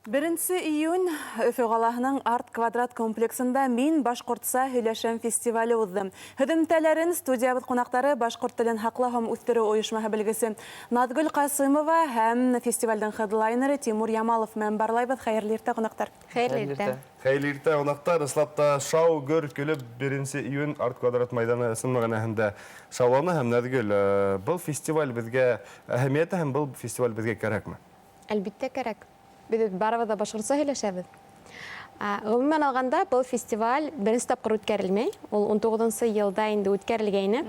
Беренсе июнь Өфө ҡалаһының Арт Квадрат комплексында «Мин башҡортса һөйләшәм» фестивале уҙҙы. Һөҙөмтәләрен студиябыҙ ҡунаҡтары, башҡорт телен һаҡлау һәм үҫтереү ойошмаһы белгесе Наҙгөл Ҡасымова һәм фестивалдең хедлайнеры Тимур Ямалов менән барлайбыҙ. Хәйерле иртә, ҡунаҡтар! Хәйерле иртә! Хәйерле иртә, ҡунаҡтар! Ысынлап та, шау гөр көлөп, беренсе июнь Арт Квадрат майҙаны ысын мәғәнәһендә шауланы. Һәм, Наҙгөл, был фестиваль беҙгә әһәмиәте һәм был фестиваль беҙгә кәрәкме? Әлбиттә, кәрәк. Беҙ бит барыбыҙ ҙа башҡортса һөйләшәбеҙ. Ғөмүмән алғанда, был фестиваль беренсе тапҡыр үткәрелмәй. Ул 19 йылда инде үткәрелгәйне.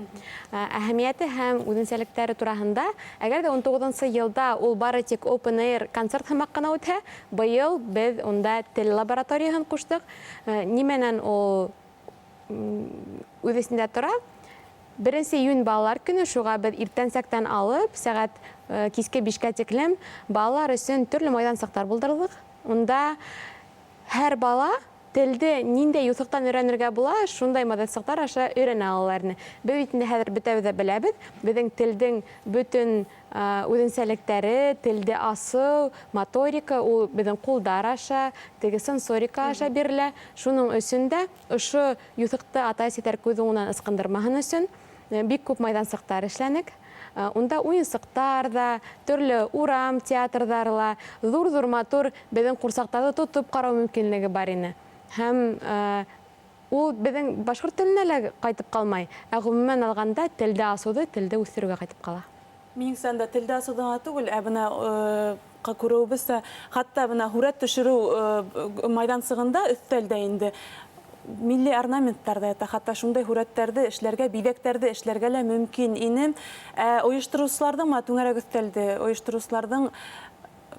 Әһәмиәте һәм үҙенсәлектәре тураһында, әгәр ҙә 19 йылда ул бары тик open air концерт һымаҡ ҡына үтһә, быйыл беҙ унда тел лабораторияһын ҡуштыҡ. Нимәнән ул үҙ эсендә тора. Беренсе июнь балалар көне, шуға беҙ иртәнсәктән алып сәғәт киске 5кә тиклем балалар өсөн төрлө майҙансыҡтар булдырҙыҡ. Унда һәр бала телде ниндәй юҫыҡтан өйрәнергә була, шундай майҙансыҡтар аша өйрәнә алалар ине. Беҙ бит инде хәҙер бөтәбеҙ ҙә беләбеҙ, беҙҙең телдең бөтөн үҙенсәлектәре, телде асыу, моторика, ул беҙҙең ҡулдар аша, теге сенсорика аша бирелә. Шуның өсөн дә ошо юҫыҡты атай-әсәйҙәр күҙ уңынан ысҡындырмаһын өсөн бик күп майҙансыҡтар эшләнек. Унда уйынсыҡтар ҙа, төрлө урам театрҙары ла, ҙур-ҙур матур беҙҙең ҡурсаҡтарҙы тотоп ҡарау мөмкинлеге бар ине. Һәм ул беҙҙең башҡорт теленә лә ҡайтып ҡалмай, ә ғөмүмән алғанда телде асыуҙы, телде үҫтереүгә ҡайтып ҡала. Минеңсә, анда телде асыуҙы ғына түгел, ә бына күреүебеҙсә, хатта бына һүрәт төшөрөү майҙансығында өҫтәлдә инде милли орнаменттар ҙа ята, хатта шундай һүрәттәрҙе эшләргә, биҙәктәрҙе эшләргә лә мөмкин ине. Ә ойоштороусыларҙың, бына түңәрәк өҫтәлде ойоштороусыларҙың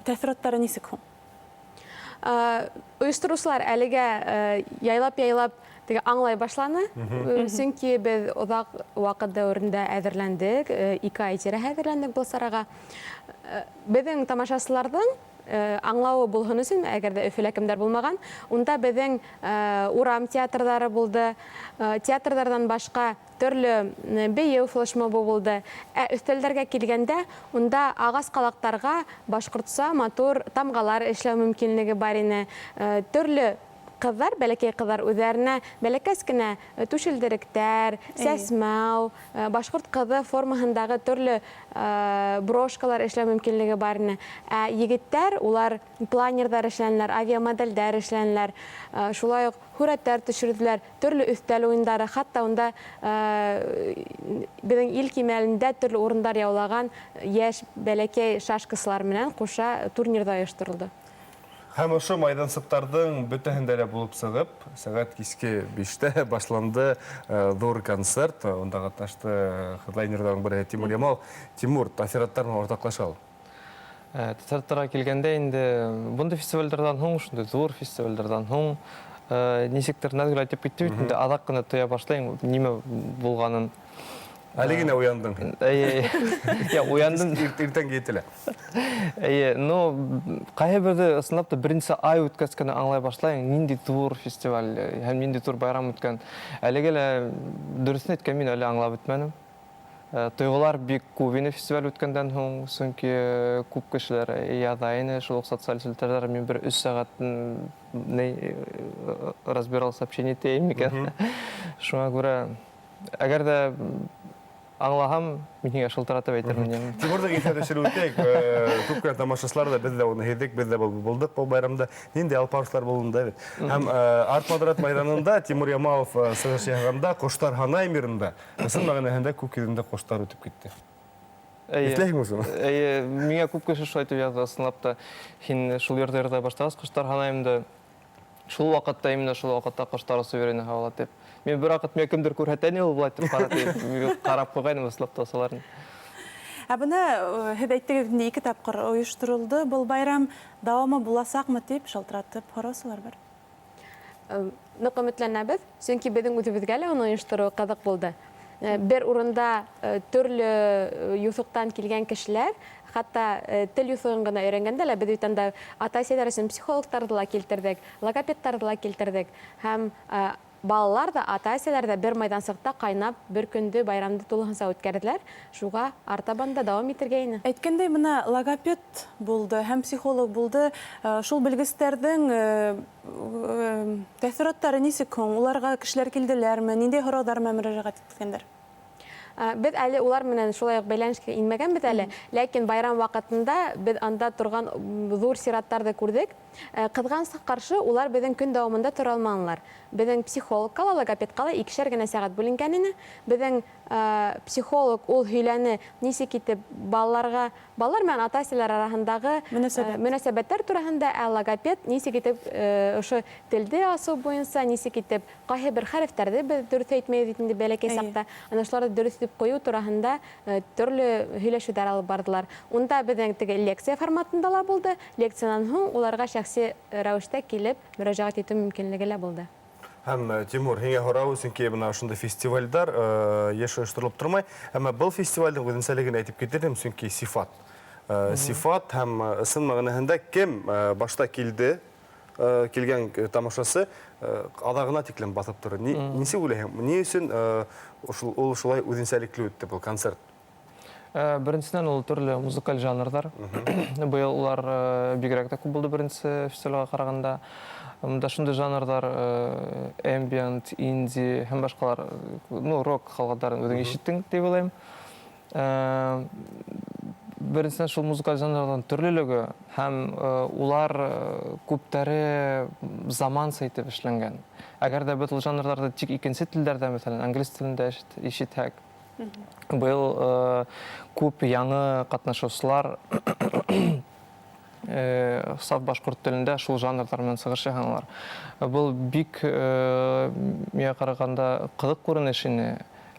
тәьҫораттары нисек һуң? Ойоштороусылар әлегә яйлап-яйлап теге аңлай башланы. Сөнки беҙ оҙаҡ ваҡыт дәүерендә әҙерләндек, 2 ай тирәһе әҙерләндек был сараға. Беҙҙең тамашасыларҙың аңлауы булһын өсөн, әгәр ҙә Өфөлә кемдәр булмаған, унда беҙҙең урам театрҙары булды. Театрҙарҙан башҡа төрлө бейеү флешмобы булды. Ә өҫтәлдәргә килгәндә, унда ағас ҡалаҡтарға башҡортса матур тамғалар эшләү мөмкинлеге бар ине. Төрлө ҡыҙҙар, бәләкәй ҡыҙҙар үҙҙәренә бәләкәс кенә түшелдеректәр, сәсмәү, башҡорт ҡыҙы формаһындағы төрлө брошкалар эшләү мөмкинлеге бар ине. Ә егеттәр, улар планерҙар эшләнеләр, авиамоделдәр эшләнеләр, шулай уҡ һүрәттәр төшөрҙөләр, төрлө өҫтәл уйындары, хатта унда беҙҙең ил кимәлендә төрлө урындар яулаған йәш бәләкәй шашкасылар менән ҡуша турнир ҙа ойошторолдо. Һәм ошо майҙансыҡтарҙың бөтәһендә лә булып сығып, сәғәт киске 5тә башланды ҙур концерт. Унда ҡатнашты хедлайнерҙарҙың береһе Тимур Ямал. Тимур, тәьҫораттар менән уртаҡлаша ул. Тәьҫораттарға килгәндә инде, бындай фестивалдәрҙән һуң, шундай ҙур фестивалдәрҙән һуң, нисектер Наҙгөл әйтеп китте бит инде, аҙаҡ ҡына тоя башлайың нимә булғанын. Әле генә уяндың. Эйе, я уяндым. Иртәнге 7лә. Эйе, но ҡайһы берҙе ысынлап та бер нисә ай үткәс кенә аңлай башлайың, ниндәй ҙур фестиваль һәм ниндәй ҙур байрам үткән. Әлегә лә, дөрөҫөн әйткән, мин әле аңлап бөтмәнем. Тойғолар бик күп ине фестиваль үткәндән һуң, сөнки күп кешеләр яҙа ине, шул уҡ социаль селтәрҙәр, мин бер 3 сәғәт разбирал сообщение тиәйем микән. Шуңа күрә, әгәр дә аңлаһам, мин һиңә шылтыратып әйтермен. Тимурҙың иҫенә төшөрөп үтәйек, күп кенә тамашасылар ҙа, беҙ ҙә уны һиҙҙек, беҙ ҙә булдыҡ был байрамда. Ниндәй алпауышлар булды унда бит. Һәм Арт Квадрат майҙанында Тимур Ямалов сығыш яһағанда ҡоштар һанай мирында Ысын мәғәнәһендә күк йөҙөндә ҡоштар үтеп китте. Эйе. Иҫләйһеңме шуны? Эйе, миңә күп кеше шулай итеп яҙҙы, ысынлап та. Һин шул йырҙы йырлай башлағас, ҡоштар һанайым да. Шул ваҡытта, именно шул ваҡытта ҡоштар осоп йөрөй ине һауала дип. Мин бер ваҡыт миңә кемдер күрһәтә ни ул былай дип ҡара дип, ҡарап ҡуйғайным, ысынлап та осалар ине. Ә бына һеҙ әйттегеҙ инде, 2 тапҡыр ойошторолдо был байрам. Дауамы буласаҡмы тип шылтыратып һораусылар бар. Ныҡ өмөтләнәбеҙ, сөнки беҙҙең үҙебеҙгә лә уны ойоштороу ҡыҙыҡ булды. Бер урында төрлө юҫыҡтан килгән кешеләр, хатта тел юҫығын ғына өйрәнгәндә лә, беҙ бит анда ата-әсәләр өсөн психологтарҙы ла килтерҙек, логопедтарҙы ла килтерҙек һәм Балалар ҙа, ата-әсәләр ҙә бер майҙансыҡта ҡайнап, бер көндө байрамды тулыһынса үткәрҙеләр. Шуға артабан да дауам итергә ине. Әйткәндәй, бына логопед булды һәм психолог булды. Шул белгестәрҙең тәьҫораттары нисек һуң? Уларға кешеләр килделәрме? Ниндәй һорауҙар менән мөрәжәғәт иткәндәр? Беҙ әле улар менән шулай уҡ бәйләнешкә инмәгәнбеҙ әле, ләкин байрам ваҡытында беҙ анда торған ҙур сираттарҙы күрҙек. Ҡыҙғанысҡа ҡаршы, улар беҙҙең көн дауамында тора алманылар. Беҙҙең психологка ла, логопедҡа ла икешәр генә сәғәт бүленгән ине. Беҙҙең психолог ул һөйләне, нисек итеп балаларға, балалар менән ата-әсәләр араһындағы мөнәсәбәттәр тураһында, ә логопед нисек итеп ошо телде асыу буйынса, нисек итеп ҡайһы бер хәрефтәрҙе беҙ дөрөҫ әйтмәйбеҙ бит инде бәләкәй саҡта, ана шуларҙы дөрөҫ итеп ҡуйыу тураһында төрлө һөйләшеүҙәр алып барҙылар. Унда беҙҙең теге лекция форматында ла булды. Лекциянан һуң уларға шәхси рәүештә килеп мөрәжәғәт итеү мөмкинлеге лә булды. Һәм, Тимур, һиңә һорау, сөнки бына ошондай фестивальдар йыш ойошторолоп тормай. Әммә был фестивальдең үҙенсәлеген әйтеп китерем, сөнки сифат. Сифат һәм ысын мәғәнәһендә кем башта килде, килгән тамашасы аҙағына тиклем баҫып торор. Нисек уйлайһың? Ни өсөн ул шулай үҙенсәлекле үтте был концерт? Беренсенән, ул төрлө музыкаль жанрҙар. Быйыл улар бигерәк тә күп булды беренсе фестивальгә ҡарағанда. Мында шундай жанрҙар, ambient, инди һәм башҡалар, ну, рок ҡалғандарын үҙең ишеттең тип уйлайым. Беренсенән, шул музыкаль жанрҙарҙың төрлөлөгө һәм улар күптәре заманса итеп эшләнгән. Әгәр дә беҙ ул жанрҙарҙы тик икенсе телдәрҙә, мәҫәлән, англис телендә ишетһәк, быйыл күп яңы ҡатнашыусылар саф башҡорт телендә шул жанрҙар менән сығыш яһанылар. Был бик миңә ҡарағанда ҡыҙыҡ күренеш ине.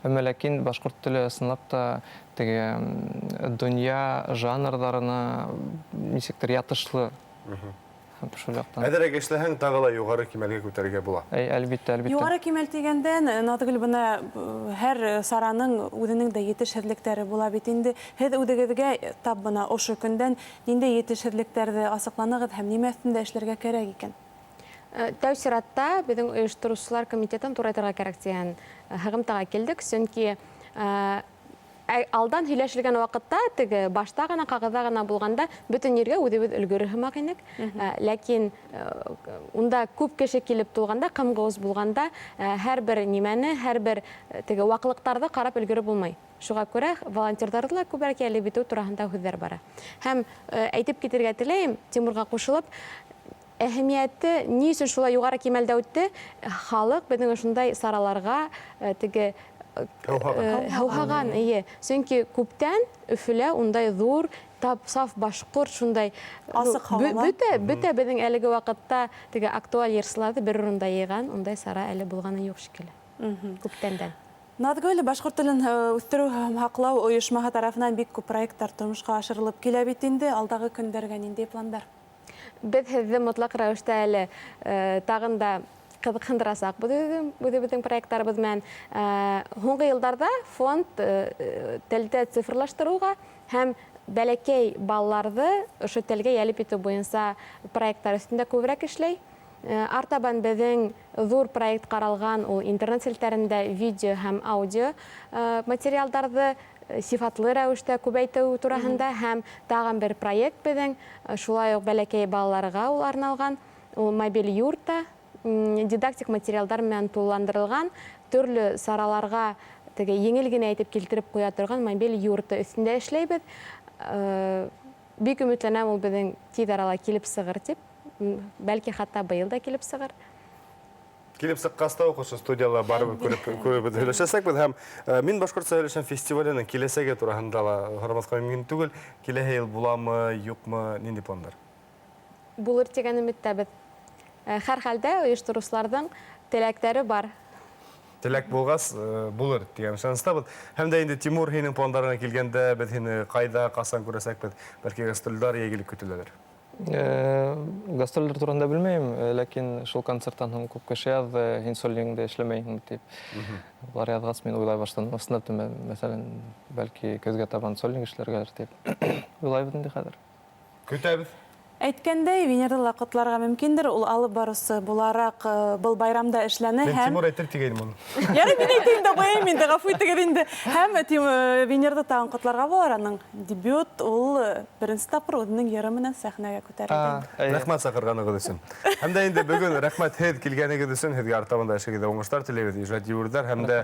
Әммә ләкин башҡорт теле ысынлап та теге донъя жанрҙарына нисектер ятышлы. Һәм шул яҡтан. Әҙерәк эшләһәң, тағы ла юғары кимәлгә күтәрергә була. Әй, әлбиттә, әлбиттә. Юғары кимәл тигәндән, Наҙгөл, бына һәр сараның үҙенең дә етешһеҙлектәре була бит инде. Һеҙ үҙегеҙгә тап бына ошо көндән ниндәй етешһеҙлектәрҙе асыҡланығыҙ һәм нимә өҫтөндә эшләргә кәрәк икән? Тәү сиратта беҙҙең ойоштороусылар комитетын турайтырға кәрәк тигән һығымтаға килдек, сөнки алдан һөйләшелгән ваҡытта теге башта ғына, ҡағыҙҙа ғына булғанда бөтөн ергә үҙебеҙ өлгөрөр һымаҡ инек. Ләкин унда күп кеше килеп тулғанда, ҡымғыуыз булғанда, һәр бер нимәне, һәр бер теге ваҡлыҡтарҙы ҡарап өлгөрөп булмай. Шуға күрә волонтерҙарҙы ла күберәк йәлеп итеү тураһында һүҙҙәр бара. Һәм әйтеп китергә теләйем, Тимурға ҡушылып, әһәмиәте ни өсөн шулай юғары кимәлдә үтте? Халыҡ беҙҙең ошондай сараларға теге Һыуһаған. Һыуһаған, эйе. Сөнки күптән Өфөлә ундай ҙур, тап саф башҡорт шундай, Асыҡ һауала. Бөтә беҙҙең әлеге ваҡытта теге актуаль йырсыларҙы бер урында йыйған ундай сара әле булғаны юҡ шикелле. Күптәндән. Наҙгөл, башҡорт телен үҫтереү һәм һаҡлау ойошмаһы тарафынан бик күп проекттар тормошҡа ашырылып килә бит инде. Алдағы көндәргә ниндәй пландар? Беҙ һеҙҙе мотлаҡ рәүештә әле тағын да ҡыҙыҡһындырасаҡбыҙ үҙебеҙҙең проекттарыбыҙ менән. Һуңғы йылдарҙа фонд телде цифрлаштырыуға һәм бәләкәй балаларҙы ошо телгә йәлеп итеү буйынса проекттар өҫтөндә күберәк эшләй. Артабан беҙҙең ҙур проект ҡаралған, ул интернет селтәрендә видео һәм аудио материалдарҙы сифатлы рәүештә күбәйтеү тураһында, һәм тағын бер проект беҙҙең, шулай уҡ бәләкәй балаларға ул арналған, ул мобиль юрта, дидактик материалдар менән тулыландырылған, төрлө сараларға теге еңел генә итеп килтереп ҡуя торған мобиль юрта өҫтөндә эшләйбеҙ. Бик өмөтләнәм, ул беҙҙең тиҙ арала килеп сығыр тип. Бәлки хатта быйыл да килеп сығыр. Килеп сыҡҡас та уҡ ошо студияла барып күреп һөйләшәсәкбеҙ. Һәм мин башҡортса һөйләшәм фестиваленең киләсәге тураһында ла һорамаҫҡа мөмкин түгел. Киләһе йыл буламы, юҡмы, ниндәй пландар? Булыр тигән өмөттәбеҙ. Һәр хәлдә ойоштороусыларҙың теләктәре бар. Теләк булғас, булыр тигән ышаныстабыҙ. Һәм дә инде Тимур, һинең пландарыңа килгәндә, беҙ һине ҡайҙа, ҡасан күрәсәкбеҙ? Бәлки гастролдәр йәйгелек көтөләлер. Гастролдәр тураһында белмәйем, ләкин шул концерттан һуң күп кеше яҙҙы, һин сольнигыңда эшләмәйһең тип. Улар яҙғас, мин уйлай башланым. Ысынлап та, мәҫәлән, бәлки көҙгә табан сольник эшләргәлер тип. Уйлайбыҙ инде хәҙер. Көтәбеҙ. Әйткәндәй, Венерҙы ла ҡотларға мөмкиндер, ул алып барыусы булараҡ был байрамда эшләне Мин һәм Тимур әйтер тигәйнем уны. Ярай, мин әйтәйем дә ҡуяйым инде, ғәфү итегеҙ инде. Һәм Венерҙы тағын ҡотларға булыр, аның дебют, ул беренсе тапҡыр үҙенең йыры менән сәхнәгә күтәрелгән. Рәхмәт саҡырғанығыҙ өсөн. Һәм дә инде бөгөн рәхмәт һеҙ килгәнегеҙ өсөн, һеҙгә артабан да эшегеҙҙә уңыштар теләйбеҙ, ижади үрҙәр һәм дә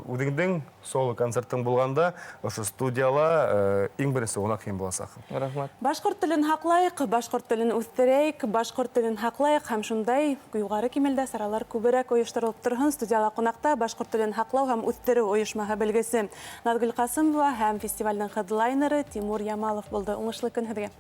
үҙеңдең соло концертың булғанда ошо студияла иң беренсе ҡунаҡ һин буласаҡһың. Рәхмәт. Башҡорт телен һаҡлайыҡ, башҡорт телен үҫтерәйек, башҡорт телен һаҡлайыҡ һәм шундай юғары кимәлдә саралар күберәк ойошторолоп торһон. Студияла ҡунаҡта башҡорт телен һаҡлау һәм үҫтереү ойошмаһы белгесе Наҙгөл Ҡасымова һәм фестивалдең хедлайнеры Тимур Ямалов булды. Уңышлы көн һеҙгә!